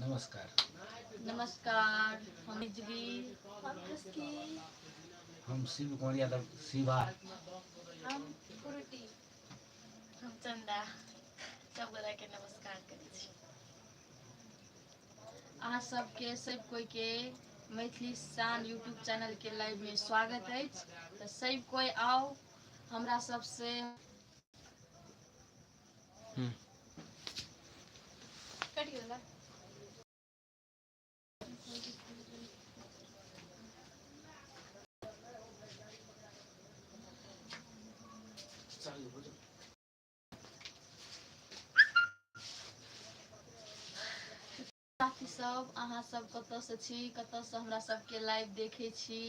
नमस्कार। नमस्कार, हम बिजली, हम खुशकी, हम शिव कुमार यादव शिवा, हम फ्रूटी, हम चंदा। सब गोरा के नमस्कार करै छी। अहाँ सबके सब कोई के मैथिली शान यूट्यूब चैनल के लाइव में स्वागत अछि। तऽ सब कोई आओ हमरा सबसे। कटि गेल। साथी सब, अहाँ सब कतऽसँ छी, कतऽसँ हमरा सबके लाइव देखै छी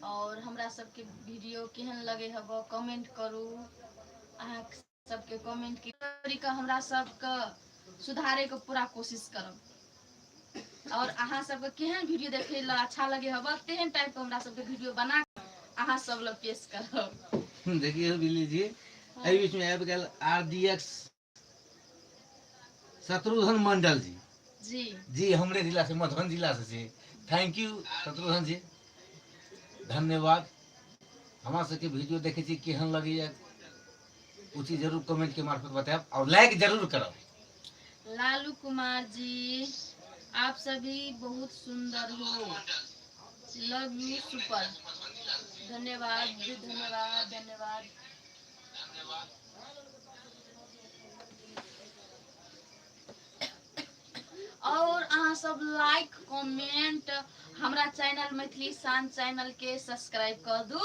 और हमरा सबके वीडियो केहन लगे हब कमेंट करू। अहाँ सबके कमेंट करी के हमरा सबके सुधारे के पूरा कोशिश करब और अहाँ सबके केहन वीडियो देखे ला अच्छा लगे हब तेहन टाइप के हमरा सबके वीडियो बना के अहाँ सब लग पेश करब। देखियौ बिल्ली जी, एहि बीच में आबि गेल आर डी एक्स शत्रुघ्न मंडल जी। जी जी, हमरे जिला से, मधुबनी जिला से छै। Thank you Shatrughan जी, धन्यवाद। हमरा सबके वीडियो देखै छी, केहन लगैया ओ चीज जरूर कमेंट के मार्फत बतायब और लाइक जरूर करब। लालू कुमार जी, आप सभी बहुत सुंदर हो, लव you super. धन्यवाद, धन्यवाद, धन्यवाद। और अहाँ सब लाइक कमेंट हमरा चैनल मैथिली शान चैनल के सब्सक्राइब कर दू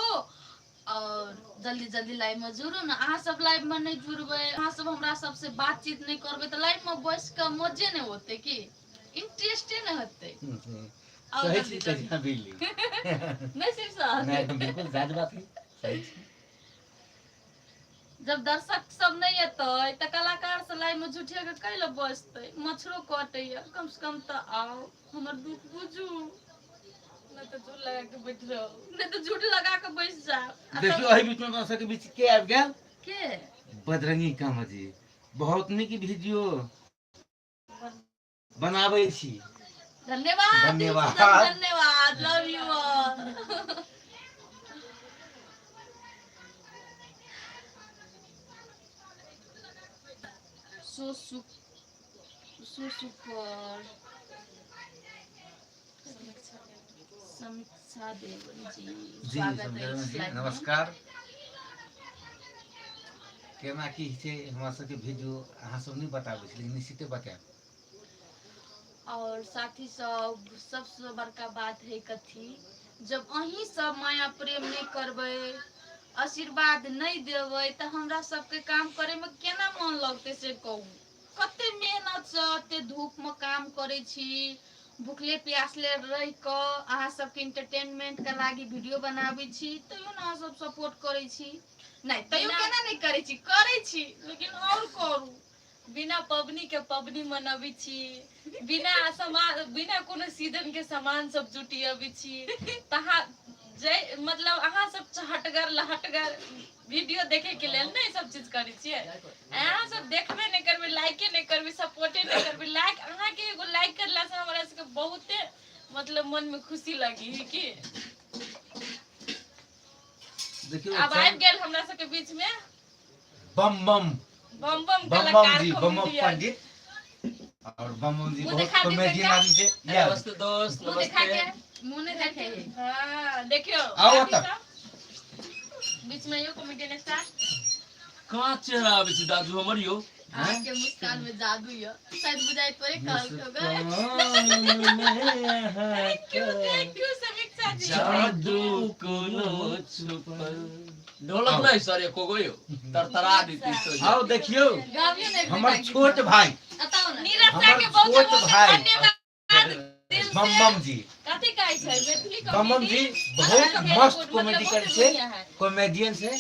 और जल्दी जल्दी लाइव में जुड़ू ना। अहाँ सब लाइव में नहीं जुड़बै, अहाँ सब हमरा सबसे बातचीत नहीं करबै तऽ लाइव में बैस के मजे नहीं होते की इंटरेस्टे नहीं होते। और सही जल्दी छी जल्दी। कहिया बिल्ली नहीं सिर्फ सर। नहीं, बिल्कुल जायज बात है, सही छी। जब दर्शक सब नहीं एतै तऽ कलाकार से लाइव में झूठे के कैले बसतै, मच्छरो कटैया, कम से कम तऽ आओ हमर दुख बुझू। नहीं तो झूठ लगा के बैठ रहो। नहीं तऽ झूठ लगा के बैस जाओ। आ देखियौ एहि बीच में अपना सबके बीच के आबि गेल? के? बजरंगी कामत जी, बहुत नीक वीडियो बनाबै छी। धन्यवाद, धन्यवाद। धन्यवाद, love you all. So so super. समीक्षा देवन जी, जी स्वागत समझाबै अछि जी, लाइव में। नमस्कार। केना की छै हमरा सबके वीडियो अहाँ सब नहि बताबै छी, लेकिन निश्चिते बतायब। और साथी सब, सबसे बड़का बात है कथी, जब अहीं सब माया प्रेम नहीं करबै, आशीर्वाद नहीं देबै तऽ हमरा सबके काम करे में केना मन लगतै से कहू। कते मेहनत से एते धूप में काम करै छी, भुखले प्यासले रहि कऽ अहाँ सबके इंटरटेनमेंट के लागी वीडियो बनाबै छी, तैयो ने अहाँ सब सपोर्ट करै छी। नहीं तैयो केना नहीं करै छी, करै छी, लेकिन और करू। बिना पबनी के पबनी मनबै छी, बिना सामान, बिना कोनो सीजन के सामान सब जुटियबै छी, तहाँ जे मतलब अहाँ सब चहटगर लहटगर वीडियो देखे के लेल ने सब चीज करै छियै। अहाँ सब देखबे नहि करबै, लाइके नहि करबै, सपोर्टे नहि करबै। लाइक अहाँके एगो लाइक करला से हमरा सबके बहुते मतलब मन में खुशी लगी है की। देखियौ आब आबि गेल हमरा सबके बीच में बम बम बम बम बम बम कलाकार जी, बम बम कॉमेडियन। पंडित और बम बम जी मुँह बहुत देखा दियौ कॉमेडियन कनिका। आदमी छै। या नमस्ते दोस्त, मुँह देखा नमस्ते। के, मुँह नहीं देखे है। हाँ, देखियौ आओ साथी ओतऽ। सब। बीच में यो कॉमेडियन स्टार। कहाँ चेहरा आबै छै दाजू हमर यौ? अहाँके मुस्कान में जादू यऽ, शायद बुझाइत पड़े कहल होगा। मुस्कान में thank you, thank you Samiksha ji. जादू कोनो छुपल ढोलक नहीं सर एको गो यौ, तरतरा देती सो। आओ देखियौ गाबियो ने एक हमर बेटा छोट भाई, बताओ ना। नीरज हमर साह के बहुत छोट बहुत भाई। धन्यवाद दिल बम से। बम जी, कथी कहै छै मैथिली बम बम कॉमेडी जी बहुत अहाँके मस्त मतलब कॉमेडी बहुत करै छै, बढ़िया है। कॉमेडियन से।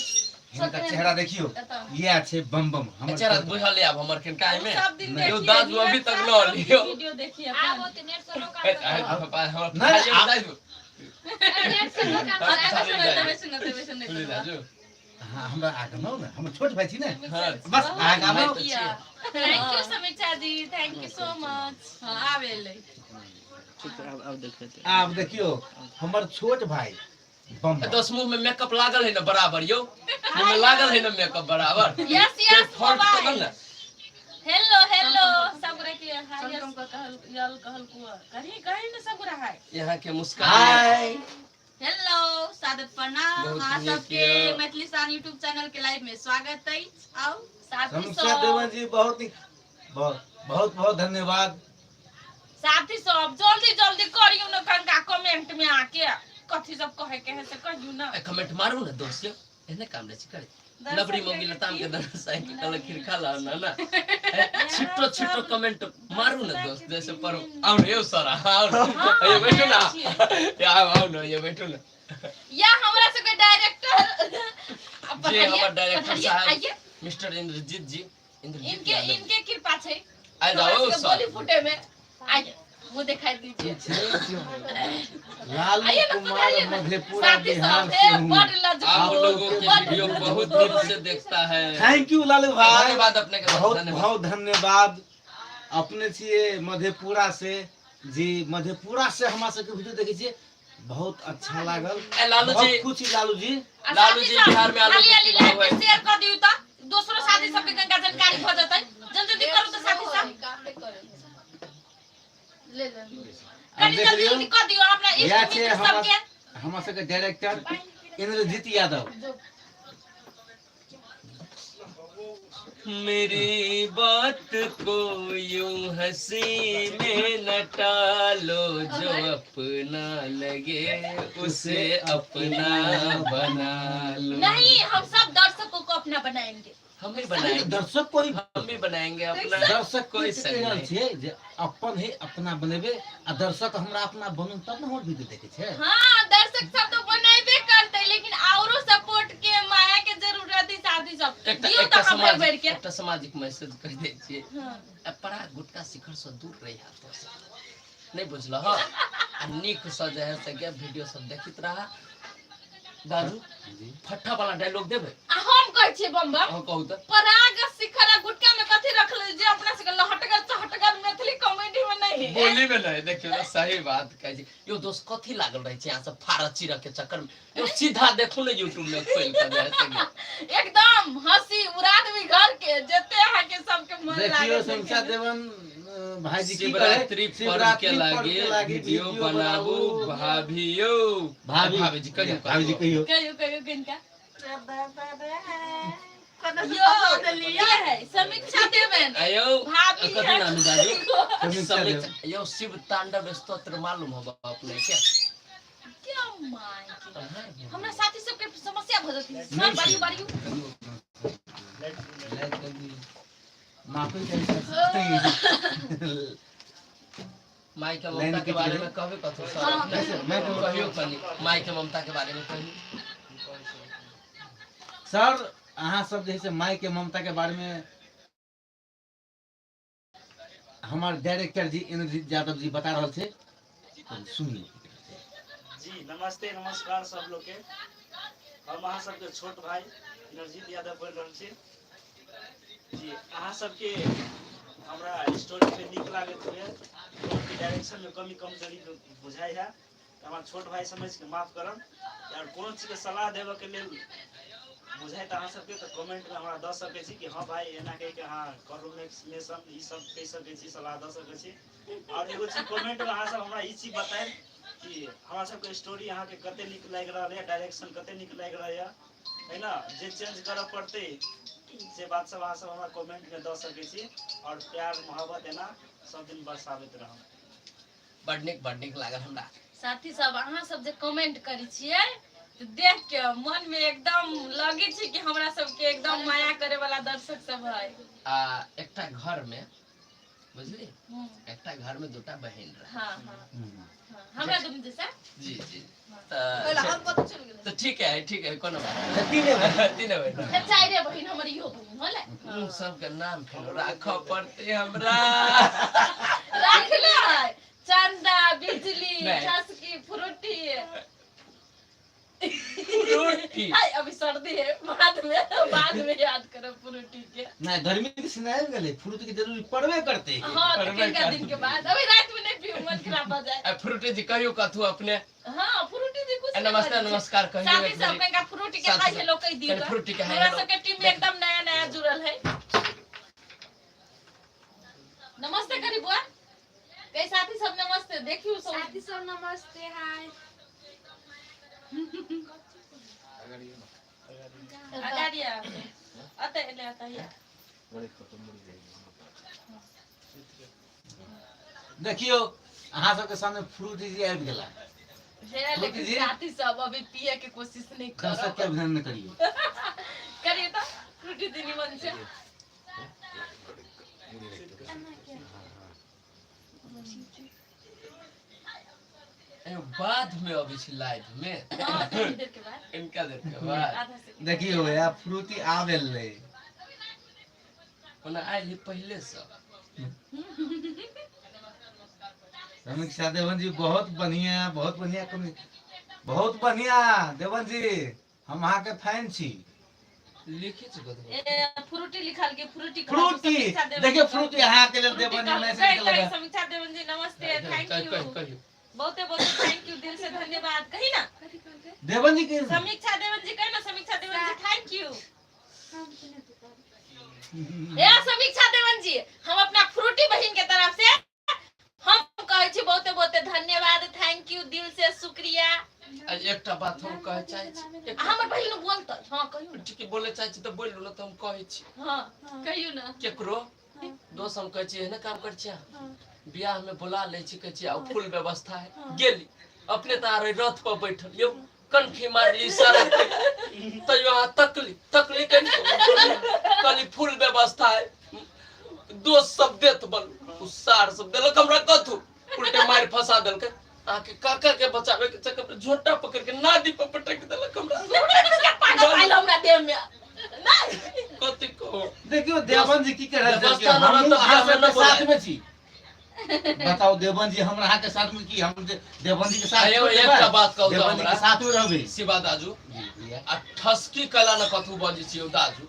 हिनकर चेहरा देखियौ, बताओ। इएह छै बम बम हमर चेहरा छोट भाई। बुझल आब हमर किनका एहिमे सब दिन नहीं। यौ देखिए, दाजू अभी नीरज तक साह न सब दिन लियौ। वीडियो देखिए आब अपन। ओते नेट से रोका हमर नहीं, दाजू नेट से लोग काम अच्छा, सुनते नहीं, सुनते सुनते सुनी सुनते। दाजू। हाँ, हमरा आगे ने हमर छोट भाई छी ने। हाँ, बस आगे भाई आबो। तऽ छियै। Thank you Samiksha ji, thank you so much. हाँ, आब एलै। आब देखियो हमर छोट भाई बम बम। दोस्त मुंह में मेकअप लागल है ना बराबर यो, मुंह में लागल है ना मेकअप बराबर। यस यस फॉल्ट तो मोबाइल। ना। हेलो हेलो सब गोरा के हाय, यस कहल यल कहल कुआ कहीं कहीं ने सब गोरा हाय। यहाँ के मुस्कान। हाय। हेलो, सादर प्रणाम बहुत अहाँ नीक सबके। यऽ। मैथिली शान यूट्यूब चैनल के लाइव में स्वागत अछि। आउ साथी समीक्षा सब देवन जी बहुत ही बहुत बहुत बहुत धन्यवाद। साथी सब जल्दी जल्दी करियो न कनका कमेंट में आके कथी सब कहे के है से कहियो ना। कमेंट मारू ना दोस्त यो, एहने काम नहीं करे। लबड़ी मंगी लताम के दर साइकिल कल खिरखा ला ना ना। छिट्टो छिट्टो कमेंट मारू ना दोस्त, जैसे पर आओ ना यो सर, आओ ना ये बैठो ना, या आओ ना ये बैठो ना। या हमरा सबके डायरेक्टर जे हमर डायरेक्टर साहब आइए। मिस्टर इंद्रजीत जी, इंद्रजीत इनके यादव। इनके कृपा छै आ जाओ हमरा सबके सर। बोली फूटे में आइए, मुंह दिखाई दीजिए। लालू आइए ना, कुमार पधारिए ना। मधेपुरा साथी बिहार सब से ए हूँ। बड़ लजको आप लोगों के बड़ वीडियो लजको। बहुत दिल से देखता है। Thank you Lalu भाई, धन्यवाद अपने के, बहुत धन्यवाद। बहुत धन्यवाद। अपने छियै मधेपुरा से जी, मधेपुरा से हमरा सबके वीडियो देखै छियै, बहुत अच्छा लागल। ए लालू बहुत जी, खुशी लालू जी। आ लालू साथी जी, सब, बिहार में आलू हाली के हाली की भाव लाइव है? पे शेयर कर दियो त दोसरो साथी सबके गंगा जानकारी भ जतै। जल्दी जल्दी करू त साथी सब, ले ले। आब कनी देख जल्दी लियौ जल्दी कर दियो अपना इएह इष्ट छै मित्र हमरा सबके। हमरा सबके डायरेक्टर इंद्रजीत यादव। मेरी बात को यूं हंसी में न टालो, जो अपना लगे उसे अपना बना लो। नहीं, हम सब दर्शकों को अपना बनाएंगे। हम भी बनाएंगे। दर्शक कोई हम भी बनाएंगे अपना। दर्शक कोई कोई संग कहि रहल नहीं। छियै जे अपन ही अपना बनेबै आ दर्शक हमरा अपना बनू तब ने हमर वीडियो देखै छै। हाँ, दर्शक सब तो बनाबे करते, लेकिन औरो सपोर्ट के माया के जरूरत है साथी सब। एकटा दियो एकटा तो हमरा सामाजिक बढ़ के। एकटा सामाजिक मैसेज कहि दै छियै। हाँ। आ परा गुटका शिखर से दूर रही हाथ से नहीं बुझल। हाँ, आ नीक से जे है से के वीडियो सब देखित रहा। दादू जी। फट्टा वाला डायलॉग देबै? आ हम कहै छियै बम बम। अहाँ कहू तऽ। पराग शिखर आ गुटका में कथी रखले जे अपना सबके लहटगर चहटगर मैथिली कॉमेडी में नहीं है? बोली में नहीं, देखियौ ने सही बात कहै छी यो दोस्त। कथी लागल रहै छै अहाँ सब फारस चीरऽ के चक्कर में यो? सीधा देखू ने यूट्यूब में खोलि कऽ जे है से गे। एकदम हंसी उड़ा देबी घर के जते अहाँ के सबके मन देखियौ लागत। समीक्षा देवन भाईजी की कहै शिवरात्रि पर्व के शिवरात्रि पर्व लागे के लागी वीडियो बनाबू भाभियो। भाभी। भाभी जी कहियौ। भाभी जी कहियौ। कहियो कहियो किनका कोनो से यो पसंद लिअ। के है समीक्षा देवेन आयो भाभी। कथी नाम है दादू? समीक्षा देवन। समीक्षा यो, शिव तांडव स्तोत्र मालूम होगा अपने के? क्या my के हमरा साथी सबके समस्या भ जती सब बारियो बारियो। लाइक कर दियौ, माफी चाही। माई के लाइन ममता के कटि बारे गेलै। में कहबे कथो सर? हाँ। अपने मैं तो- कहियो कनी माई के ममता के बारे में कहियो। सर, अहाँ सब जे है से माई के ममता के बारे में हमर डायरेक्टर जी इंद्रजीत यादव जी बता रहल छै, तो सुनिए। जी नमस्ते, नमस्कार सब लोग के। हम अहाँ सबके छोट भाई इंद्रजीत यादव बोल रहल छी जी। अहाँ सबके हमरा स्टोरी पे नीक लागैत हुए, के डायरेक्शन में कमी कमजोरी बुझाइ है तऽ हमरा छोट भाई समझ के माफ करब। और कोनो चीजके सलाह देबऽ के लेल बुझाइ तऽ अहाँ सबके तऽ कमेंट में हमरा दऽ सकै छी कि हाँ भाई, एना कहि के अहाँ करू, मेसन ई सब कहि सकै छी, सलाह दऽ सकै छी। और एगो चीज कमेंट में अहाँ सब हमरा ई चीज बतायब कि हमरा सबके स्टोरी अहाँके कते नीक लागि रहल यऽ, डायरेक्शन कते नीक लागि रहल यऽ, है ना? जे चेंज करऽ पड़तै से बात सब अहाँ सब हमरा कमेंट में दऽ सकै छी। और प्यार मोहब्बत एना सब दिन बरसाबैत रहब। बड नीक, बड नीक लागल हमरा। साथी सब, अहाँ सब जे कमेंट करै छियै तऽ देख के मन में एकदम लगै छै कि हमरा सबके एकदम माया करे वाला दर्शक सब है। आ एकटा घर में बुझली, एकटा घर में दूटा बहिन रहे। हाँ हाँ हाँ, हमरा दुनू जैसा। जी जी। पहिले तऽ हम कतऽ चलि गेलै? तऽ ठीक है, ठीक है, कोनो बात तीने भाई। नहीं। तीने बहिन। तऽ चारिे बहिन, हमर इहो बहिन होलै। उन सबके नाम फेर राखऽ पड़तै हमरा। राखले है चंदा, बिजली, नहीं। चस्की, फ्रूटी। फ्रूटी। हाय अभी सर्दी है, बाद में याद करब फ्रूटी के। नहीं, गर्मी के सीजन आबि गेलै, फ्रूट के जरूरी पड़बे करते। हाँ, तो पड़बे किनका दिन के बाद, अभी रात में नहीं पीऊ, मन खराब हो जाए। आ फ्रूटी जी कहियो कथू अपने। हाँ, फ्रूटी जी कुछ आ, नहीं नमस्ते बजै छै। नमस्कार कहियो साथी एक सब बेरी। कनिका फ्रूटी के साथी हाय सब, हेलो कहि दियौ कनि तऽ। फ्रूटी के हाय हमरा हेलो। सबके टीम में एकदम नया नया जुड़ल है। नमस्ते करी बुआ, कई साथी सब नमस्ते। देखियो सब। साथी सब नमस्ते, हाय। अगाड़िया अते एले अते हिया। देखियो, अहाँ सबके सामने फ्रूट जी आबि गेला। हे, लेकिन जी। साथी सब अभी पिए के कोशिश नहीं दर्शक करब। के अभिनंदन करियो। करियो तो फ्रूटी जी निमन से। अयो, बाद में अबै छी लाइव में। हाँ, थोड़ी देर के बाद। इनका देर के बाद। आधा सेकंड। देखियो भैया, फ्रूटी आ गेलै। ओना आयल ही पहिले से। समीक्षा देवन जी, बहुत बढ़िया, बहुत बढ़िया, बहुत बढ़िया। देवन जी, हम अहाँ के फैन छी। लिखी छी कथू? ए, फ्रूटी लिखल के फ्रूटी कहलक फ्रूटी। समीक्षा देवन देखियो जी। फ्रूटी अहाँ के लेल फ्रूटी देवन जी कहलक, मैसेज कहि- कहि केलक। समीक्षा देवन जी नमस्ते, thank कहियो you. कहियो। बहुते बहुते thank you, दिल से धन्यवाद। कही ना। देवन जी के समीक्षा देवन जी, कही ना, समीक्षा देवन जी thank you. ए समीक्षा देवन जी, हम अपना फ्रूटी बहिन के तरफ से हम कहै छी बहुते बहुते धन्यवाद, thank you, दिल से शुक्रिया। आ एकटा बात हम कहै चाहै छी। आ हमर बहिन बोलतै। हाँ, कहियौ ना। ठीक, बोले चाहै छी तऽ बोलि लू ने, तऽ हम कहै छी। हाँ, कहियौ ना। केकरो दोस्त हम कहै छी, एहने काम करै छी अहाँ, बियाह में बुला लै छी, कहै छी आउ, फुल व्यवस्था है। गेली अपने तऽ आर रथ पर बैठल यौ, कनखी मारली इशारा के, तैयो अहाँ तकली तकली कनि, कहली फुल व्यवस्था है। दोस्त सब देत बल, उ सार सब देलक हमरा कथू, उल्टे मारि फंसा देलकै। अहाँके काका के बचावे के चक्कर में झोटा पकड़ के नादी पर पटक देलक हमरा। पागल आइल हमरा देह में नहीं। कथी कहू? देखियो देवन जी की कर रहल छै। व्यवस्था न हमहूँ रहत तऽ अहाँ बियाह में सबके न बोलायब। साथ में छी। बताओ देवन जी, हमरा अहाँ के साथ में की, हम देवन जी के साथ आयो, छोड़ देबै? एकटा बात कहू तऽ देवन जी हमरा। के साथ में रहबै। शिवा दाजू। जी भैया। आ ठसकी कला न कथू बजै छी यौ दाजू?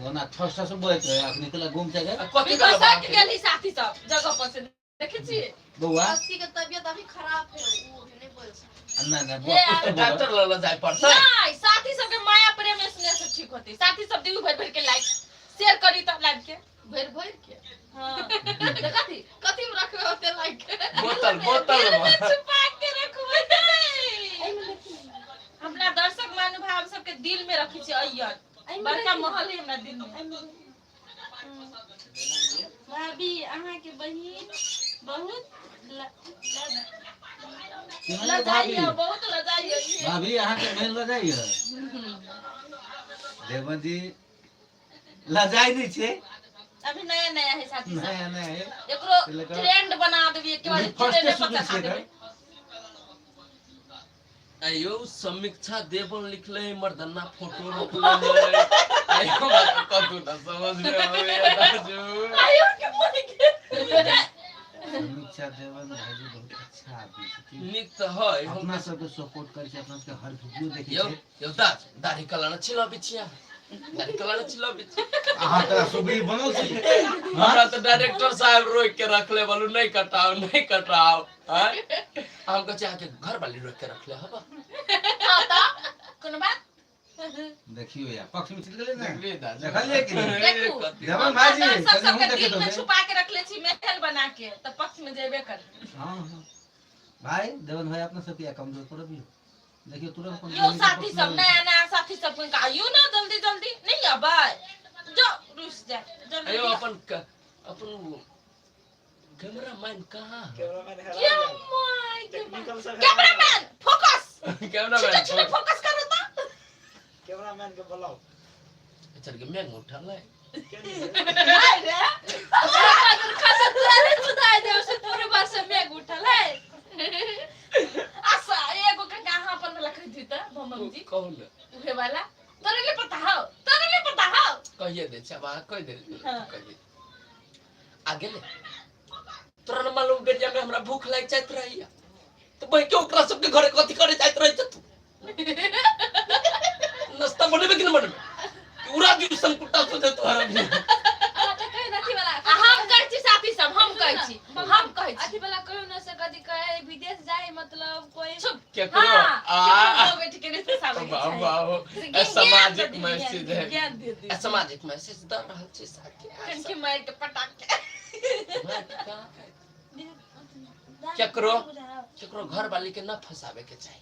ओना ठस ठस बोलैत रहे, अखनी कला गुम जाएगा। आ कथी कला खसक गेली साथी सब जगह पर से, देखै छी? बौआ। साथी के तबियत अभी खराब है, वो अभी नहीं बोल सकते। ना ना बौआ, कुछ तो बोलो। डॉक्टर लग जाय पड़तै। नहीं, साथी सबके माया प्रेम स्नेह से ठीक होती। साथी सब दिउ भरि भरि के लाइक शेयर करी तऽ लाइव के। भरि भरि के? हाँ। तऽ कथी कथी में रखबै ओते लाइक? बोतल बोतल दिल में। में छुपा के रखबै। अपना दर्शक महानुभाव सबके दिल में रखै छी। अइयन बड़का महल है हमरा दिल में। भाभी, अहाँके बहिन बहुत केहन लजाइया। भाभी? बहुत लजाइया ई। भाभी, अहाँके बहिन लजाइया? देवन जी लजाइ नहि छै। अभी नया नया है साथी सब। नया नया है। एकरो ट्रेंड बना देबी एक बार। फर्स्टे ट्रेंड शुरू पर चढ़ा छियै। देबै। आयो, समीक्षा देवन लिखले है, मर्दाना फोटो रखले है। आयो, बात कथू न समझ में आबैया दाजू। आयो के मन के। समीक्षा देवन भाईजी बहुत अच्छा आदमी छथिन। नीक तऽ है हम। अपना सबके सपोर्ट करै छै, अपना सबके हर वीडियो देखै यौ छै। यौ दाज, दाढ़ी कला न छिलबी छिया, दाढ़ी कला न छिलबी छी। अहाँ तऽ सुग्रीव बनल छी। हमरा तऽ डायरेक्टर साहब रोक के रखले, बोलू नहीं कटाओ, नहीं कटाओ। आँय? हम कहै छी अहाँके घर वाली रोक के रखले हबा। हाँ तऽ कोनो बात। देखियो यार, पक्ष में चलि गेलै ने। देखलियै दाजू? देखलियै कि नहि? देखू। देवन भाईजी, दर्शक कनि सबके हमहूँ दिल में देखैत छुपा के रखले छी महल बना के, तऽ पक्ष में जेबे कर। हाँ हाँ भाई, देवन भाई अपना सबके या कमजोर पड़बियो, देखियो तुरंत अपन यो बहिन के साथी पक्ष में सब लऽ नया नया साथी सब के आइयो ना जल्दी जल्दी। नहीं अबै जो रुस जा जल्दी। अयो, अपन अपन कैमरा मैन कहाँ है? कैमरामैन हेरा क्या गेल। My के टेक्निकल सब। Cameraman focus. कैमरा छिटो छिटो मैन। फोकस करो तो। कैमरामैन के बुलाओ। चल के मेघ उठल है। के नहीं है? नहीं रे, खसत रे सुधाय दे से पूरे बार से मेघ उठल है। आशा एगो के कहां अपन वाला कह दी त भमम जी। कहू ने। उहे वाला तोरे ले पता हो, तोरे ले पता हो। कहिए दे छै, अब अहाँ कहि देली। हाँ। कहिए आ गेले। तोरा न मालूम, बेरिया में हमरा भूख लागि जाइत रहैया तऽ बहिके ओकरा सबके घरे कथी करे जाइत रहै छै तू? नाश्ता बनेबे कि न बनेबे उड़ा दियो संकुटा सोचे तोहरा भी अहाँ तऽ कहि अथी वाला आ हम कहै छी साथी सब हम कहै छी हम कहै छी अथी वाला कहियो न से कथी कहे विदेश जाए मतलब कोई चुप केकरो हाँ, आ केकरो बैठ के नहीं फंसाबै के वाह चाही। वाह सामाजिक मैसेज है ज्ञान दे दी सामाजिक मैसेज द रहल छी साथी कनकी मार के पटाक के केकरो केकरो घर वाली के न फंसावे के चाही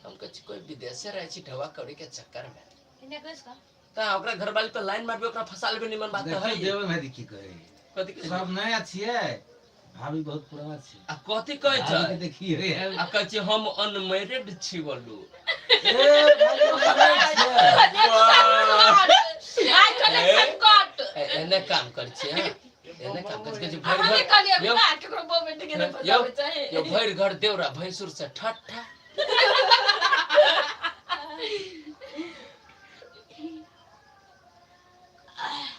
हम कहै छी कोई विदेशे रहे छी ढवा कौड़ी के चक्कर में इने कहिस का त ओकरा घर वाली पर लाइन मारबे ओकरा फंसा लेबे निमन बात त है देखियौ देवन भाई की कहै कथी कहै सब नया छियै भाभी बहुत पुराना छै आ कथी कहै भाभी के छै देखिए आ कहै छै हम अनमैरिड छी बोलू ए भाभी unmarried छियै। भाई कनेक्शन कट एने काम कर छियै हँ? एने काम कर छियै भरि अहाँ घर नहि कहलियै यौ, ना केकरो बहू बेटी के नहि यौ, फंसाबै चाही यौ भरि घर देवरा भैंसुर से ठट्ठा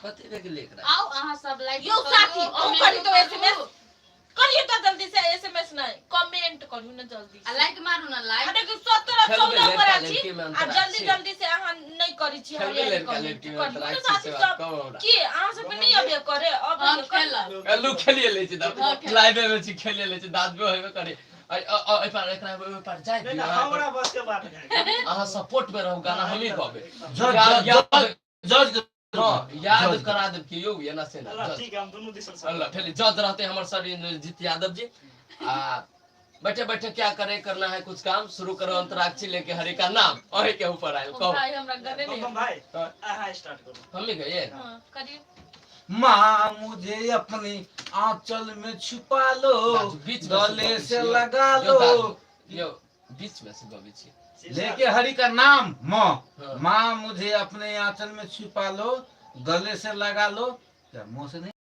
कथी भए गेलै एकरा आउ अहाँ सब लाइक यौ साथी अहूँ करी तो एसएमएस करियो तो जल्दी से एसएमएस नहीं कमेंट करियो ना जल्दी आ से लाइक मारू ना लाइक आ देखियौ 17 खेलबै 14 पर लड़का छी लड़की में आ अंतराक्षी। जल्दी जल्दी से अहाँ नहीं करी छी खेलबै हरियाली लड़का कमेंट लड़की में करियो ना अंतराक्षी साथी से बात सब कहू हमरा की अहाँ सबके नहीं अबे करे अब हम खेलब अल्लू खेलिए लै छी हाँ, दाद खेलब। लाइवे में छी खेलिए लै छी दाद में होबे करे एहि पार एकरा ओहि पार जाय नहीं दियौ नहीं हमरा बस के बात नहीं अहाँ सपोर्ट में रहू गाना हमही गबे जज याद जज जज हाँ याद जज। करा देब कि यौ एना से ना अल्लाह जज ठीक है हम दोनों दिशन अल्लाह फिर जज रहते हमर सर इंद्रजीत यादव जी आ बैठे बैठे क्या करे करना है कुछ काम शुरू करो अंतराक्षी लेके हरि का नाम अही के ऊपर आयल कहो भाई हमरा गने नहीं बम भाई हाँ। अहाँ स्टार्ट करू हम ही गए हां करियो माँ मुझे अपने आंचल में छुपा लो दादू, बीच में गले गबै से छी, यौ। लगा यौ लो दादू, यौ बीच में से गबै छी लेके हरि का नाम माँ हाँ। माँ मुझे अपने आंचल में छुपा लो गले से लगा लो क्या मुंह से नहीं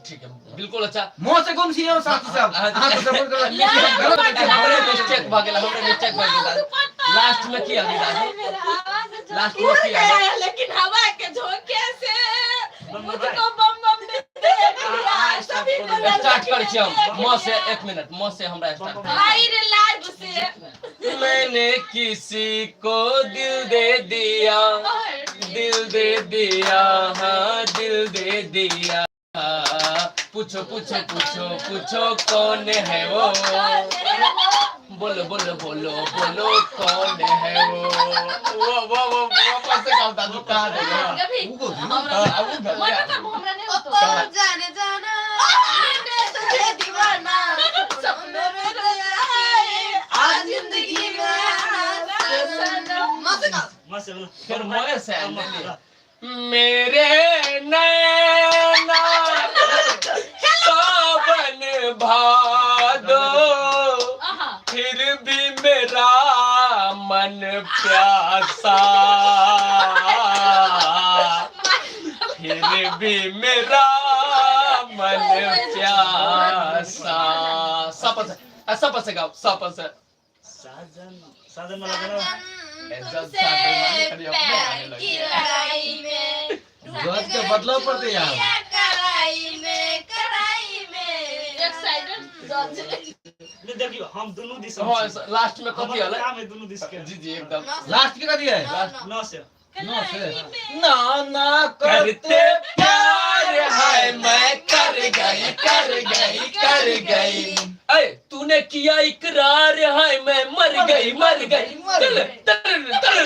ठीक है बिल्कुल अच्छा मुंह से कौन सी है वो साथी साहब हाँ, हाँ तो सपोर्ट करो यार, गलत है। हमरे मिस्टेक भऽ गेल हमरे मिस्टेक भऽ गेल लास्ट में की आबी दादू मेरा आवाज लास्ट में की आबी गया लेकिन हवा के झोंके से बम मुझको बम बम ने देख लिया सभी को स्टार्ट करै छी हम म से एक मिनट म से हमरा स्टार्ट भाई रे लाइव से मैंने किसी को दिल दे दिया दिल दे दिया हाँ दिल दे दिया पूछो पूछो पूछो पूछो कौन है वो बोलो बोलो बोलो बोलो कौन है वो वो वो वो वापस से गाओ दादू कहाँ देगा कभी वो को हमरा हाँ, अब वो मत गया। कर हमरा नहीं होतो ओ जाने जाना मैंने तुझे दीवाना सपनों में आए आज जिंदगी में आना सनम। मस्त गाओ। मस्त बोलो फिर मोए से आयल लेली। मेरे नैना सावन भादो आहा फिर भी मेरा मन प्यासा फिर भी मेरा मन प्यासा सपस सपस गाओ सपस साजन साजन वाला गाना साजन जज तुमसे साहब बेईमानी करी अपने प्यार आने की लगे। लड़ाई में जज के बदलाव पड़ते यार कड़ाई में कड़ाई में एक साइड जज नहीं देखियो हम दोनों दिशन हाँ लास्ट में कथी हमर हलै काम है दोनों दिश के जी जी एकदम लास्ट के कथी है नौ से नौ से ना ना करते करते प्यार है मैं कर गई कर गई कर गई अरे तूने किया इकरार है मैं मर गई मर गई मर तल तल तल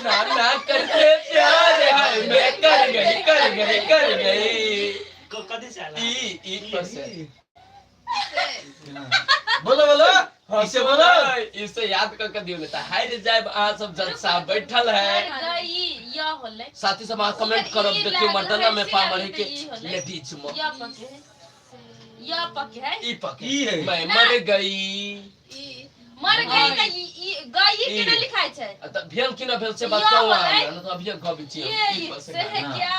ना ना करते प्यार है मैं कर गई कर गई कर गई कथी से आयल ई ई पर से बोलो बोलो इसे बोलो इसे याद करके दियो लेता हार जाए अहाँ सब जज साहब बैठल है गई या होले साथी सब अहाँ कमेंट करब ई देखियो लागल मर्दाना में है, पामर है के ई होलै। लेडीज में या पके है या पके है ई पके ई है। मैं मर गई मर गई त ई ई गई ई। केना लिखाइ छै आ त भेल कि न भेल से बात या कहू अहाँ होलै। हमरा, न त अभिये गबै छी हम, ये ई पर से से है गाना। क्या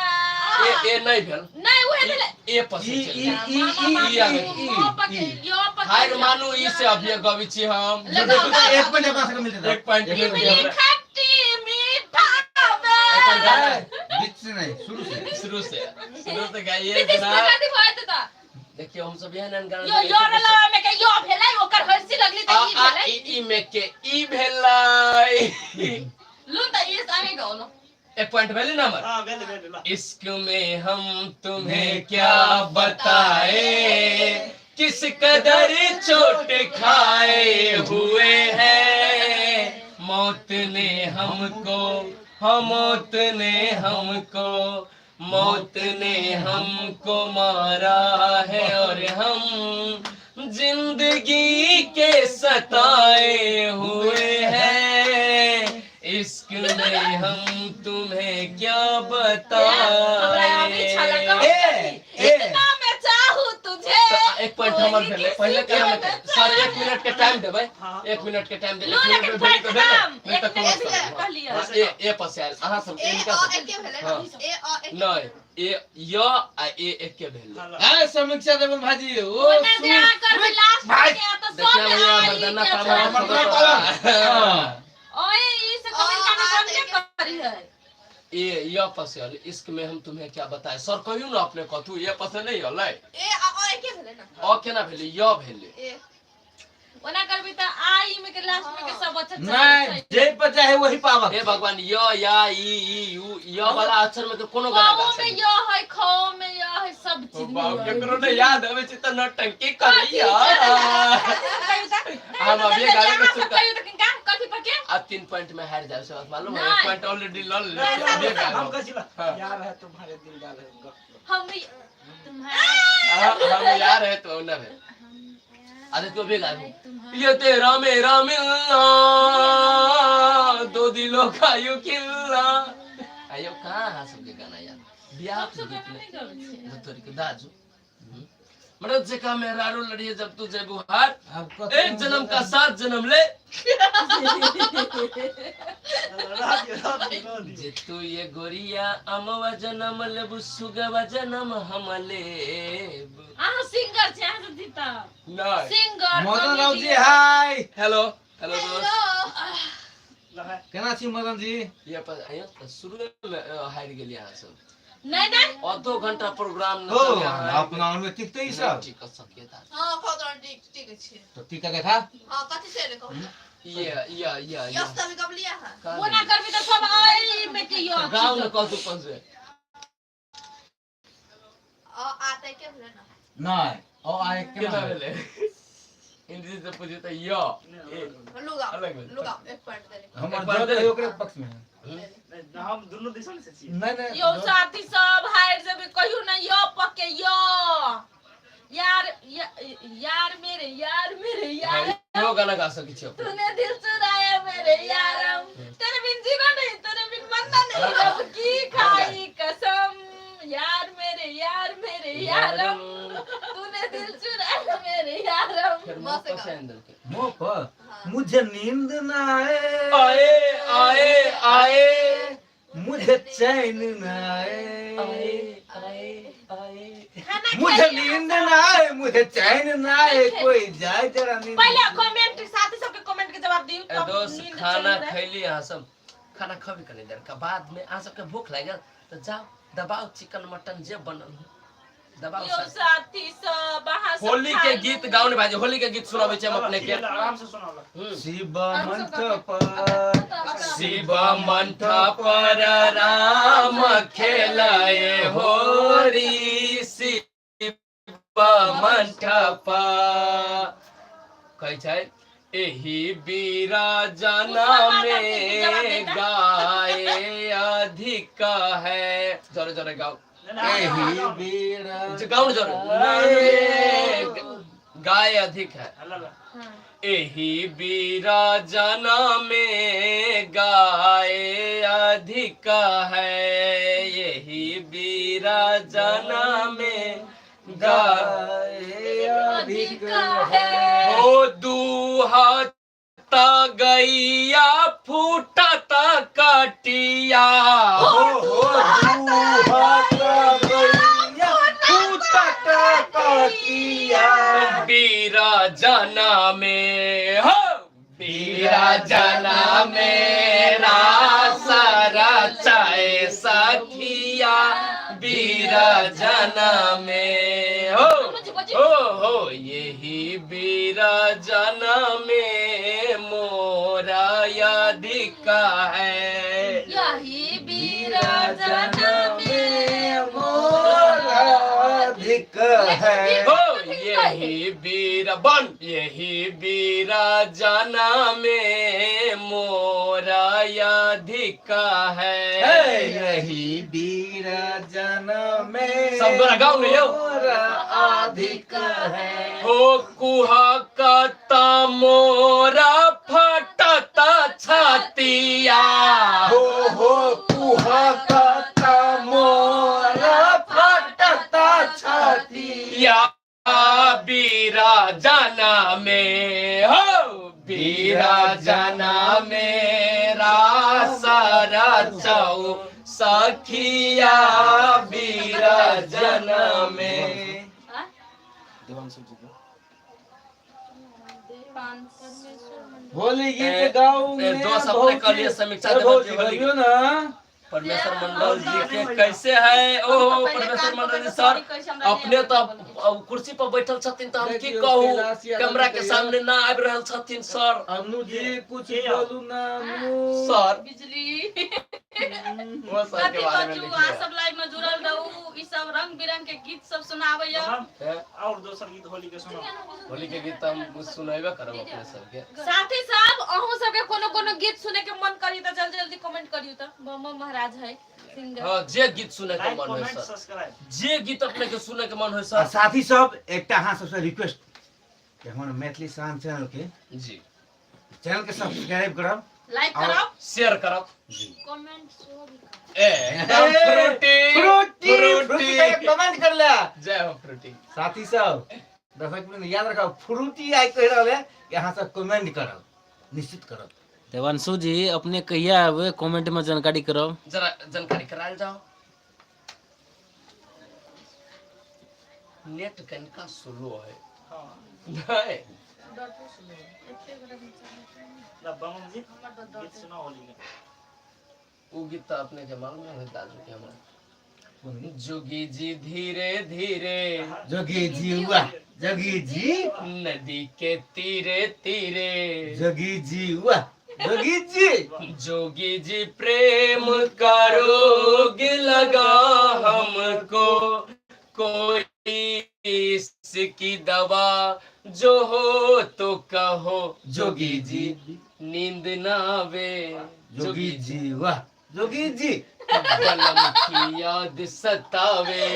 ए ए नहीं भेल नहीं उहे भेलै ए पर से ई चलि ई गेल। ई ई ई आ गेल। ई म पके ई य पके हार मानू ई से अभिये गबै छी हम लगाओ, एक पॉइंट अपना सबके मिलते एक पॉइंट मिल इमली गेल खट्टी मीठा बे एकर गाना बीच से नहीं शुरू से शुरू से शुरू से गाइए विदेश जनाब में कथी भए त देखियो हम सब एहन एहन गाना यो यो रलवा में के यो भेलै ओकर हरसी लगली त आ ई आ भेलै ई ई में के ई भेलै लून त ई गाने गाओ लो। एक पॉइंट भेलै ने हमर। हाँ, भेल भेल ला। इश्क में हम तुम्हें क्या बताए, किस कदर चोट खाए हुए हैं, मौत ने हमको, हाँ मौत ने हमको, मौत ने हमको मारा है और हम जिंदगी के सताए हुए हैं, इश्क में हम तुम्हें क्या हमरा अभी छला बताए। कहो। ए ए इतना मैं चाहूँ तुझे। तऽ एक पॉइंट हमर भेलै पहिले के हम सर 1 मिनट के टाइम देबै। हाँ। 1 मिनट के टाइम देबै। लो, एक मिनट लेकिन में भेलै तऽ भेलै, खत्म। नहि तऽ एक कोनो मिनट सर। कहलियै। हाँ, ए ए पसायल अहाँ सब ए इनका अ सब एके भेलै हाँ। ने, ए अ एके। नहि, ए य आ ए एके भेलै। हाँ, ला। ए समीक्षा देवन भाजी ओ ओना जे अहाँ करबै लास्ट भाई, के तऽ सब देखिए भैया आई मर्दाना के पावर छै। मर्दाना पावर। हाँ। ओए ई से कमेंट आ, गाना आ, बनबे करी है। ए य पसायल इश्क में हम तुम्हें क्या बताए। सर कहियौ ने अपने कथू ए पसे नहि होलै। ए आ अ एके भेलै ने। अ केना भेलै? य भेलै। ए ओना करबै तऽ आई में के लास्ट में के सब अच्छा नहीं जे पर चाहे वही पावक। हे भगवान, य या ई ई यू य वाला अक्षर में के कोनो गाना गा कओ में सकै। य है, खो में य है, सब चीज में बाप य है। केकरो नहीं याद आबै छै तऽ नौटंकी करैया। हम अभी गावे के शुरू कर कहियो तऽ गा कथी पर के आ 3 पॉइंट में हार जाए से बात मालूम है। नहीं। 1 पॉइंट ऑलरेडी ल ले अभी हम गावे। कहै छी ला, हाँ। यार है तुम्हारे दिल डाल है गप। हम हाँ, हम यार है तो ना भेल। अरे तो भी गावे ये तेरा मेरा मिलना, दो दिलों का you किल्ला। आयो कहाँ अहाँ सबके गाना यार बियाह सब के गाना गीत में नहीं गाबै छियै। तोरी के दाजू मरद से कहा मेहरारू लड़िए जब तू जय बुहार, अब एक जन्म का 7 जन्म ले रह दियौ, रह दियौ, रह दियौ। जे तू ये गोरिया अमवा जन्म लेबू सुगवा जन्म हम लेब। अहाँ सिंगर छी, अहाँ सब जीतब। नहीं singer Madan Rao ji hi. Hello hello दोस्त। ला है। केना छी मदन जी? ये पर आयो तऽ शुरू में हारि गेलियै अहाँ सब। नहीं नहीं आधो घंटा प्रोग्राम न हो चले अहाँ अपना में टिकते ही सब। टिक सकिए ता। हां कह तो ठीक ठीक छै। तो टीका देखा। हां कथी छै रे कहू। ये ये ये ये यस तभी कब लिया है। ओना करबी तऽ सब आई में के य गाँव में कह तू पहुंचे। अ आ त एके भेलै ने। नहीं ओ आए केना केना भेलै? हिंदी से पूछे तऽ य ए लुगाओ अलग भेलै। लुगाओ एक पॉइंट देले। हमर एक बार जज दे। है ओकरे पक्ष में है। नहीं, हम दुनू दिसन से छी। नहीं नहीं यौ साथी सब हारि जेबै कहियो ना य पके य यार यार मेरे यार मेरे यार। यो गाना गा सकै छी अपने। तूने दिल चुराया मेरे यारम, तेरे बिन जीना नहीं तेरे बिन मरना नहीं, रब की खाई कसम यार मेरे यार मेरे यारम, तूने दिल चुराया मेरे यारम। फेर मुँह पर से आनि देलकै। मुंह पर हां मुझे नींद ना आए आए आए आए मुझे चैन न आए आए आए आए खाना मुझे खेलिए। नींद ना आए मुझे चैन ना आए कोई जाए जरा नींद। पहले कमेंट साथी सबके कमेंट के जवाब दियौ ए तब दोस्त नींद खाना चलि जाए। खैली अहाँ सब? खाना खबी कनी देर के बाद में अहाँ सबके भूख लागि गेल तऽ जाओ दबाओ चिकन मटन जे बनल हो दबाओ यौ सब। साथी सब अहाँ सब होली खा के लू। गीत गाओ ने भाजी, होली के गीत सुनाबै छी हम अपने के। आराम से सुनाओ ला। शिव मंठ पर शिव मंठ पर राम खेलाए होरी, शिव मंठ पर कहै छै एही बीरा जना में गाए अधिक है। जरे जरे गाओ। नहीं, नहीं, एही गाओ ना। बीरा जे गाओ ने जरे गाय अधिक है। ला, ला। एही बीरा जना में गाय अधिक है, यही बीरा जना में गाय गाए अधिक है। हो दुहाता गैया फूटता कटिया, हो हो दुहाता गैया फूटता कटिया। बीरा जना में हो बीरा जना मेरा सारा चाहे सखिया, बीरा जना में हो हो हो यही बीरा जना में मोरा यादिका है। यार है। हो यही वीर बन यही वीरा जाना में मोरा याधिका है। यही वीर जन में सब गोरा गाओ ने यौ। मोरा अधिक है। हो कुहा कता मोरा फटता छातिया। हो कुहा कता मोरा फटता छाती। या बीरा जाना में हो बीरा जाना मेरा सारा चौ सखिया बीरा जना में। होली गीत गाओ। ए, दोस्त अपने कहलिए समीक्षा देवान जी होली गबियो ना। परमेश्वर मंडल जी के कैसे है? ओ परमेश्वर मंडल जी सर, अपने तो अब कुर्सी पर बैठल छथिन तऽ हम की देखियौ, कहू? कैलाश यादव कैमरा के के सामने ना आबि रहल छथिन सर। अनु जी कुछ के बोलू ना अनु। सर बिजली वो सर के कथी बारे में बजू? अहाँ लिखिए। सब लाइव में जुड़ल रहू, ई सब रंग बिरंग के गीत सब सुनाबैया। हम और दोसर गीत होली के सुनो। होली के गीत हम सुनेबे करब अपने सबके। साथी साहब, अहूँ सबके कोनो कोनो गीत सुने के मन करी तऽ जल्दी जल्दी कमेंट करियो। तऽ बम महाराज है सिंगर। हाँ, जे गीत सुने के लाइक मन होय कमेंट सर, सब्सक्राइब। जे गीत अपने के सुने के मन होय आ सर। साथी सब, एकटा अहाँ सबसे रिक्वेस्ट कि हमर मैथिली शान चैनल के जी चैनल के सब्सक्राइब करब लाइक और- करब, शेयर करब, जी। कमेंट सेहो भी करब। ए एकदम Frooti Frooti Frooti. Frooti comment कर ले। जय हो फ्रूटी। साथी सब, दर्शक वृंद, याद रखब, फ्रूटी आइ कहि रहल है कि अहाँ सब कमेंट करब, निश्चित करब। देवांशु जी, अपने कहिया आबे? कमेंट में जानकारी करब। जरा जानकारी करायल जाओ। नेट कनिका स्लो है। हाँ। नहीं। ना बम जी गीत सुनो होली के। उ गीत तो अपने के मालूम है दादू के हमरा। जोगी जी धीरे धीरे, जोगी जी वाह, जोगी जी, नदी के तीरे तीरे, जोगी जी वाह, जोगी जी, जोगी जी प्रेम का रोग लगा हमको, कोई इसकी दवा जो हो तो कहो, जोगी जी नींद ना आवे, जोगी जी वाह, जोगी जी, बलम की याद सतावे,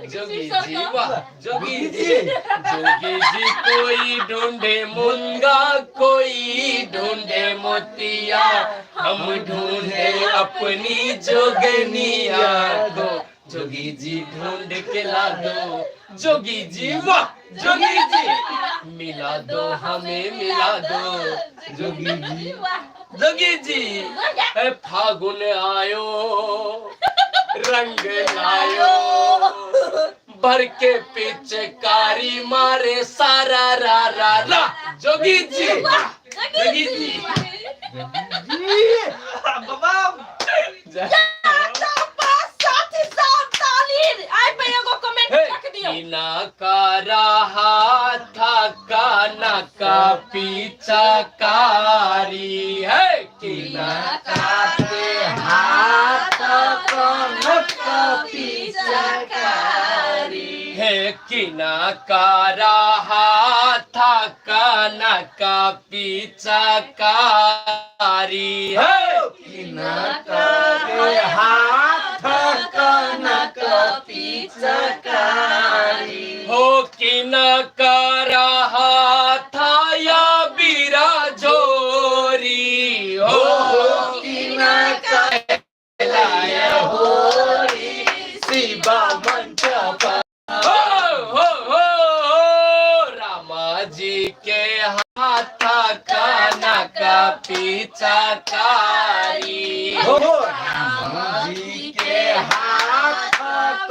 जोगी जी वाह, जोगी जी, जोगी जी कोई ढूंढे मुंगा, कोई ढूंढे मोतिया, हम ढूंढे अपनी जोगनिया को, जोगी जी ढूंढ के ला दो, जोगी जी वाह, जोगी जी मिला दो हमें, मिला दो जोगी जी, जोगी जी। ए फागुन आयो रंग लायो, भर के पिचकारी मारे सारा रा रा रा, जोगी जी, जोगी जी। साथी साहब, ताली आइ पे एगो कमेंट रख दियो। कीना का रहा था काना का पीछाकारी है, कीना काटे हाथ कनक पिचकारी है, किना का रहा था काना का पीछाकारी है, किना काटे हाथ कनक पिचकारी हो किना का रहा था या बीरा जोरी हो, किना लाया होरी शिवा मंच पर हो हो हो हो रामा जी के हाथ काना का पीछाकारी हो राम जी के हाथ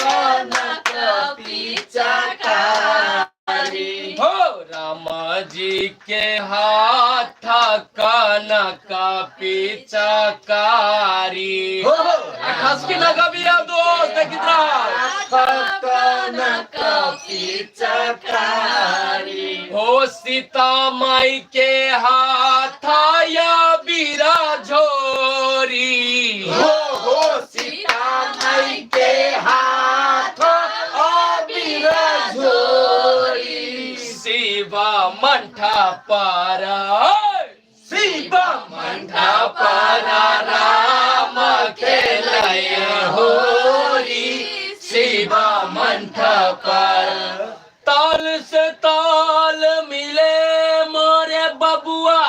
कनक पिचकारी हो रामा जी के हाथ काना का पीछाकारी हो खसकी ना गबिया दोस्त कितना हाथ कनक पिचकारी हो सीता माई के हाथ या बीरा झोरी हो सीता माई के हाथ अबीर झोरी। शिवा मंठा पारा, शिवा मंठा पारा राम खेलय होरी, शिवा मंठा पारा। ताल से ताल मिले मोरे बबुआ,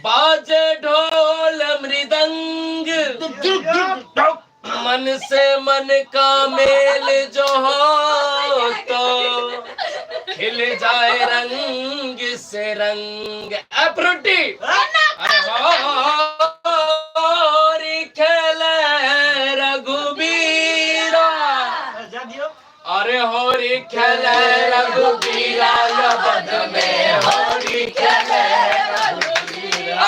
बाजे ढोल मृदंग, मन से मन का मेल जो हो तो खिल जाए रंग से रंग। अप्रोटी अरे होरी खेले रघुबीरा, जा दियो। अरे होरी खेले रघुबीरा अवध में, होरी खेले रघुबीरा,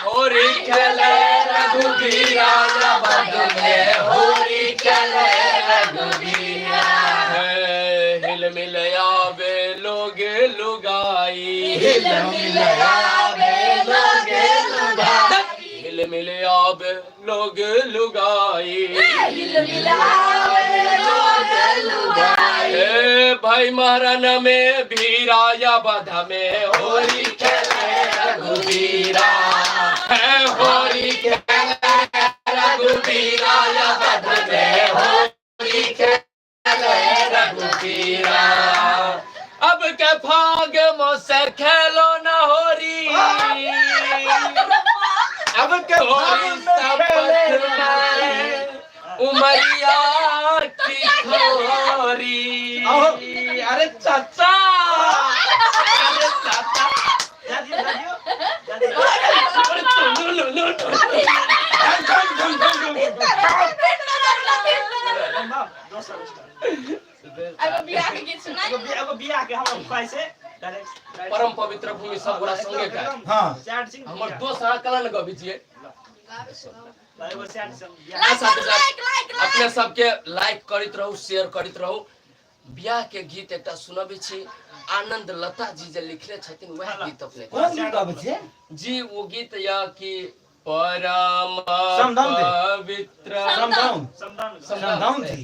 होरी खेले रघुबीरा अवध में, होरी खेले रघुबीरा। हिल मिल आवे लोग लुगाई, हिल मिल आवे लोग लुगाई, हिल मिल आवे लोग लुगाई, हिल मिलावे लोग लुगाई। हे भाई महारान में भीरा या बध में, होरी खेले रघुबीरा, है होरी खेले रघुबीरा या बध में, होरी खेले रघुबीरा। अब के फाग मोसे खेलो न होरी, अब के होरी फाग में शपथ खेले में उमरिया की खोरी। अरे चाचा, अरे चाचा, जा दियो, जा दियो, जा दियो। अरे लो लो लो लो। ना, दोसर स्टार। एगो बियाह के गीत सुनाई। एगो बियाह के हमरा ख्वाहिश है डायरेक्ट परम पवित्र भूमि सब गोरा संगे का हाँ। सैड सिंह हमर दोस्त अहाँ कला न गबी छियै। एगो सैड सिंह बियाह। लाइक करू, लाइक लाइक लाइक। अपने सबके लाइक करैत रहू, शेयर करैत रहू। बियाह के गीत एकटा सुनबै छी, आनंद लता जी जे लिखले छथिन वएह गीत अपने कोन गीत गाबै छियै? जी वो गीत या कि परम समदाउन दे। पवित्र समदाउन। समदाउन। समदाउन थी।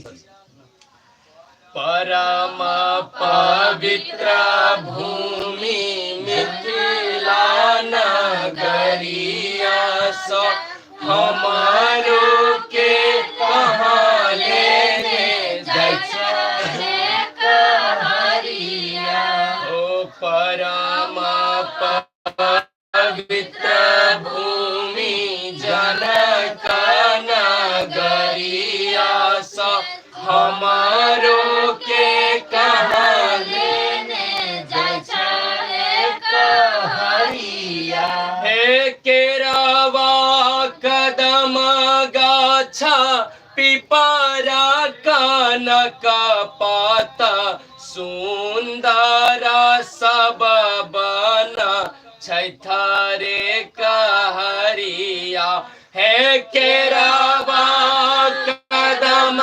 परम पवित्र भूमि मिथिला नगरिया स हमारो के कहाँ लेने जाइ छै कहरिया। ओ परम पवित्र भूमि जनक नगरिया स हमारो के कहाँ लेने जाइ छै कहरिया। हे केरवा कदम गाछा पिपरा कनक पाता, सुंदर सब बना छैथरे कहरिया। हे केरवा कदम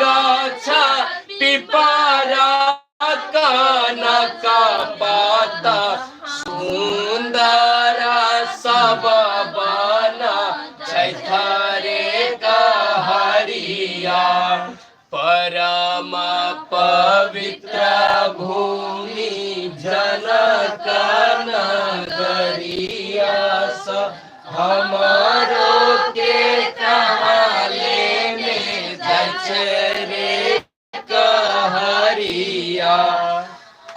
गाछा पिपरा कनक पाता, सुंदर सब बना छैथरे कहरिया। परम पवित्र भूमि जनक नगरिया स हमारो के कहाँ लेने जाइ छै रे कहरिया।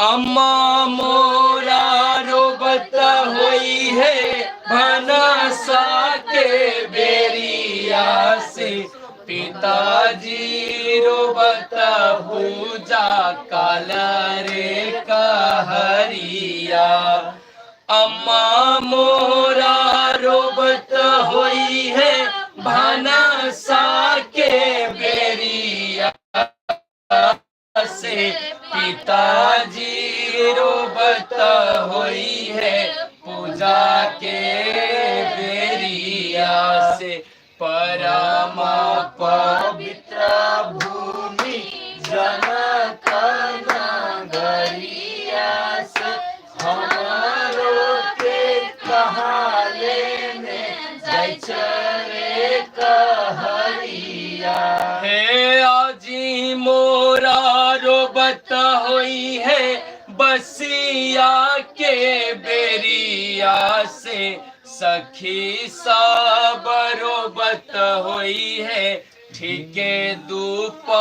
अम्मा मोरा रोबत होई है भनसा के बेरिया से, पिताजी रोबत पूजा काल रे कहरिया। अम्मा मोरा रोबत होई है भनसा के बेरिया से, पिताजी रोबत होई है पूजा के बेरिया से। परम पवित्र भूमि जनक नगरिया से हमारो के कहाँ लेने जाइ छै रे कहरिया। हे आजी मोरा रोबत होई है बसिया के बेरिया से सखी सब रोबत होई है ठीके दुपहरिया।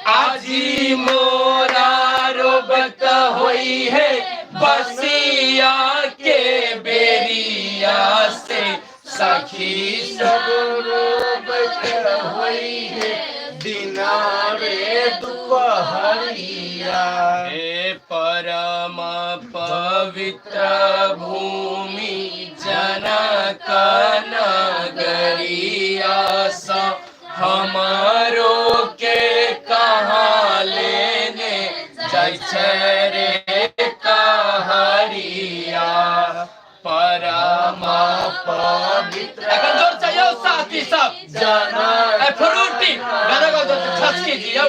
आजी मोरा रोबत होई है बसिया के बेरिया से सखी सब रोबत होई है दिनारे दुपहरिया। हे परम पवित्र भूमि जनक नगरिया स हमारो के कहाँ लेने जाइ छै रे कहरिया। परम पवित्र एखन जोर से यौ साथी सब जनक ए फ्रूटी गाना गाओ जोर से खसकी जी यौ।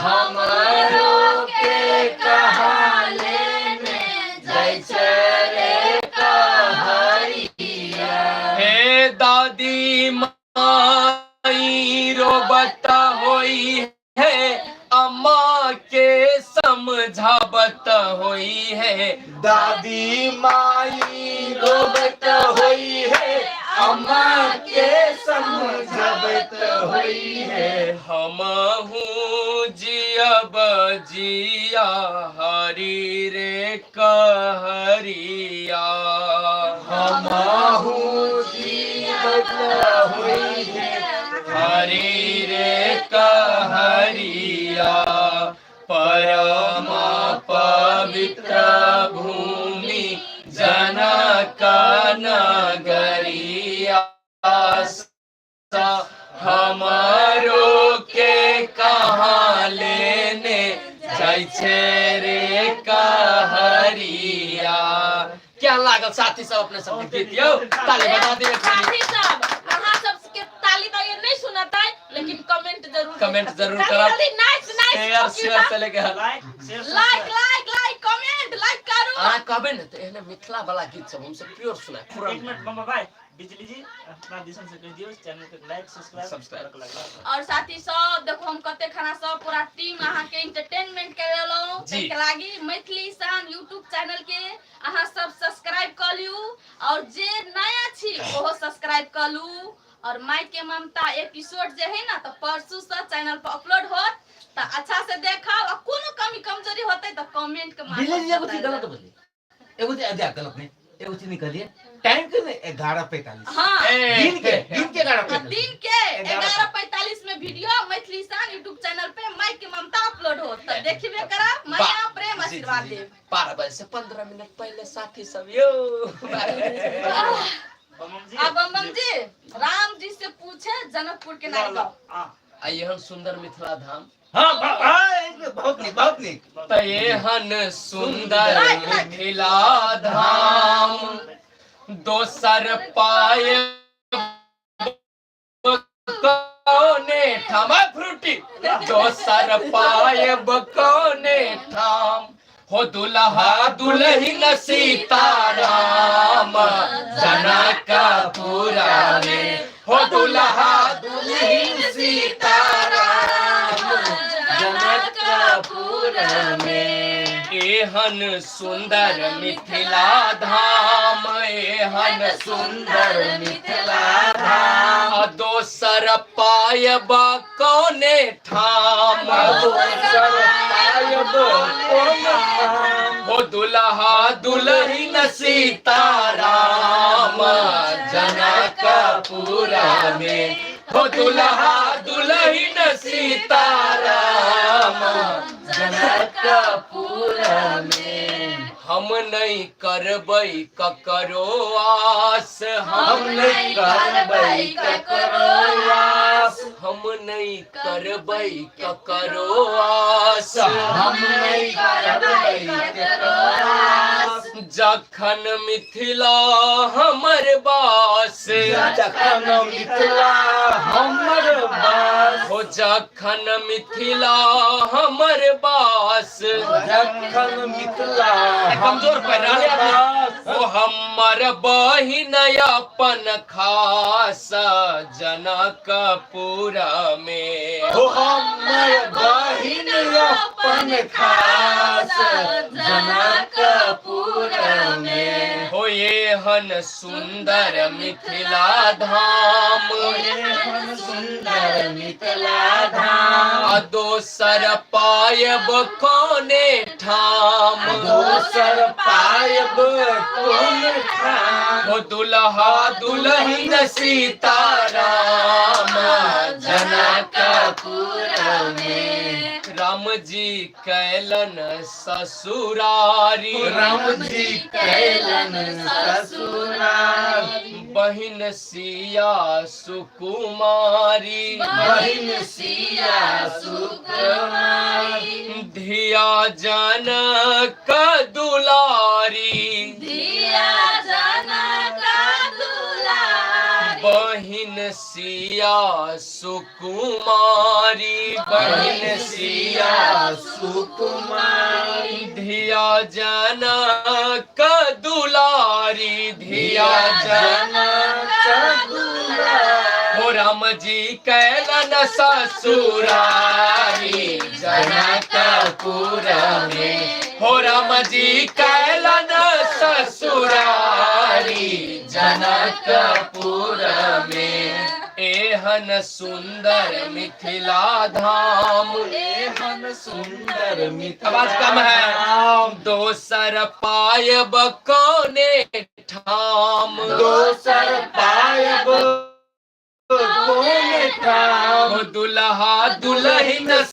हमारो के कहाँ लेने जाइ छै रे कहरिया। हे दादी माई रोबत होई है, अम्मा के समझाबत होई है। दादी माई रोबत होई है, अम्मा के समझबत होई है। हमहू जियब जिया हरी रे कहरिया। हमहू जीवत होई है हरी रे कहरिया। परम पवित्र भूमि जनक नगरिया हमारो के कहाँ लेने जाइ छै रे कहरिया। क्या लागल साथी सब अपने सबके गीत यौ? ताली बजा दिए। साथी सब, अहाँ सबके ताली तो ये नहीं सुनाता है, लेकिन कमेंट जरूर। कमेंट जरूर जल्दी करब। जल्दी, नाइस नाइस। शेयर शेयर से लेके like share like like like comment like करू। अहाँ कहबै ने तऽ एहने मिथिला वाला गीत सब हमसब प्योर सुनाय पूरा। एक मिनट बम्बा भाई, बिजली जी, अपना दिसन से कह दियो, चैनल के लाइक सब्सक्राइब सब्सक्राइब। करक लागल। और साथी सब, देखो हम कते खाना सब पूरा टीम अहाँ के एंटरटेनमेंट करेलहुँ। जी। ताहिके लागी मैथिली शान यूट्यूब चैनल के अहाँ सब सब्सक्राइब कऽ लियू और जे नया छी ओहो सब्सक्राइब कऽ लू। और माई के ममता एपिसोड जे है ना, तऽ परसू से चैनल पर अपलोड होत, तऽ अच्छा से देखब आ कोनो कमी कमजोरी होतै तऽ कमेंट के बिजली जी, एगो चीज माध्यम गलत बोलिए, एगो चीज अध्याय गलत नहीं, एगो चीज निकलिए, टाइम के 11:45। हाँ। दिन के 11 हाँ, 45। दिन के 11 11:45 में वीडियो मैथिली शान यूट्यूब चैनल पे माई के ममता अपलोड हो, तो देखबे करब, माया प्रेम आशीर्वाद देब। 12 बजे से 15 मिनट पहले साथी सब यो। बम जी। अब बम बम जी राम जी से पूछे जनकपुर के नारी गाँव। हां। आ एहन सुंदर मिथिला धाम। हाँ हाँ, बहुत निक, बहुत निक। त एहन सुंदर मिथिला धाम दोसर पाए कौने ठाम। आ फ्रूटी, दोसर पायब कौने ठाम हो दुल्हा दुल्हिन सीताराम जनकपुरा में हो दुल्हा दुल्हिन सीताराम जनकपुर में। एहन सुंदर मिथिला धाम, एहन सुंदर मिथिला धाम, आ दोसर पायब कौने ठाम। दोसर पायब कोन ठाम। हो दुल्हा दुल्हिन सीताराम जनकपुरा में हो दुल्हा दुल्हिन सीताराम जनकपुर में। हम नहीं करबै ककरो आस, हम नहीं करबै ककरो आस। हम नहीं करबै ककरो आस, हम नहीं करबै ककरो आस। जखन मिथिला हमर बास, जखन मिथिला हमर बास। हो जखन मिथिला हमर बास, जखन मिथिला कमजोर पड़ रहल है। बास। ओ हमर बहिन अपन खास जनकपुर में हो हमर बहिन अपन एहन खास जनकपुर में। हो एहन सुंदर मिथिला धाम, एहन सुंदर मिथिला धाम, आ दोसर पायब कोने ठाम, दोसर पायब कोन ठाम। हो दुल्हा दुल्हन सीताराम जनकपुर में। राम जी कैलन ससुरारी, राम जी कैलन ससुराल, बहिन सिया सुकुमारी, बहिन सिया सुकुमारी, धिया जनक दुलारी, धिया जनक दुलारी, बहिन सिया सुकुमारी, बहिन सिया सुकुमारी, धिया जनक दुलारी, धिया जनक दुलारी, हो राम जी कैलन ससुरारी जनकपुर में, हो राम जी कैलन ससुरारी जनकपुर में। एहन सुंदर मिथिला धाम, एहन सुंदर मिथिला आवाज कम है। धाम, दोसर पायब कोने ठाम, दोसर पायब कोन ठाम। हो दुल्हा दुल्हन